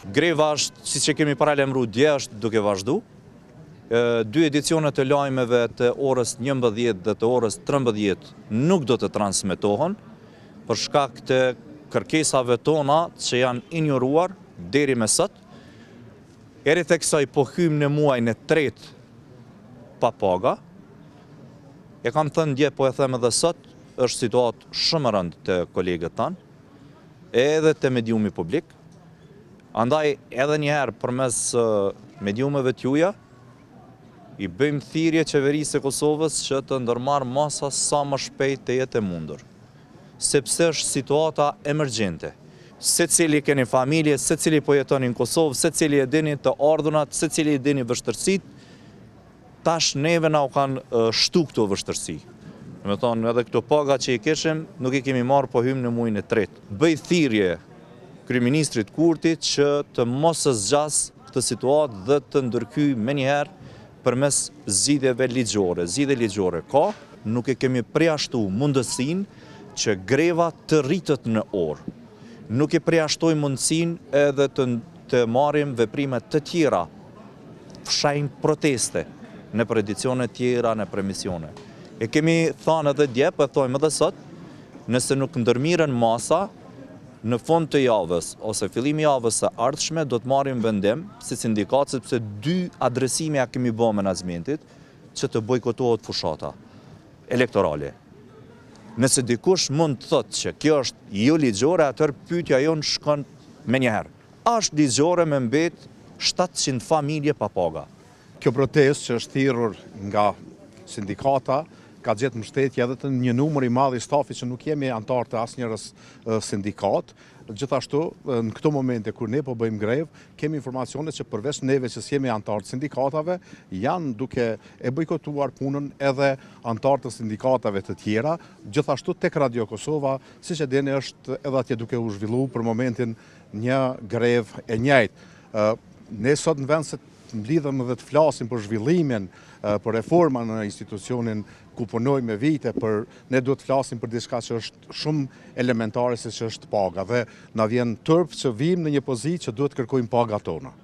Greva është, siç e kemi paralajmëru dje, është duke vazhdu. Dy edicionet e lajmeve të orës 11 dhe të orës 13 nuk do të transmetohen, për shkak të kërkesave tona që janë injoruar deri me sot. E ritheksoj po hyjmë në muajin e tretë pa paga. E kam thënë dje, po e them edhe sot, është situatë shumë e rëndë te kolegët tanë, edhe te mediumi publik. Andaj edhe një herë përmes mediumeve t'juja, i bëjmë thirrje qeverisë së Kosovës që të ndërmarrë masa sa më shpejt të jetë e mundur. Sepse është situata emergjente. Secili keni familje, secili po jetoni në Kosovë, secili e dini të ardhunat, secili i dini vështirësitë, Tash neve na u kanë shtu këto vështirësi. Domethonë edhe këto paga që i kishim, nuk i kemi marrë, po hyjmë në muajin e tretë. Bëj thirrje kryeministrit Kurti që të mos e zgjasë këtë situatë dhe të ndërhyjë menjëherë përmes zgjidhjeve ligjore. Zgjidhje ligjore ka, nuk e kemi përjashtu mundësinë që greva të rritet në orë. Nuk e përjashtojmë mundësinë edhe të, të marrim veprime të tjera shenjë proteste nëpër edicione tjera, nëpër emisione. E kemi thanë edhe dje, po e thojmë edhe sot, nëse nuk ndërmirren masa, në fund të javës ose fillimi i javës së ardhshme do të marrim vendim si sindikatë sepse dy adresime ja kemi bo menaxhmentit që të bojkotohet fushata elektorale. Nëse dikush mund të thotë që kjo është jo ligjore, atëherë pyetja jonë shkon menjëherë. A është ligjore me mbet 700 familje pa paga? Kjo protestë që është thirrur nga sindikata ka gjetë mbështetje edhe të një numër i madh i stafit që nuk jemi anëtarë të asnjërës sindikatë. Gjithashtu, në këto momente kur ne po bëjmë grevë, kemi informacione që përveç neve që s'jemi anëtarë të sindikatave, janë duke e bojkotuar punën edhe anëtarë të sindikatave të tjera. Gjithashtu tek Radio Kosova, siç e dini, është edhe atje duke u zhvillu për momentin një grevë e njëjtë. Ne sot në vend se të mblidhemi dhe të flasim për zhvillimin, për reforma në institucionin ku punojmë me vite, për ne duhet të flasim për diçka që është shumë elementare siç është paga dhe na vjen turp që vijmë në një pozitë që duhet të kërkojmë pagat tona.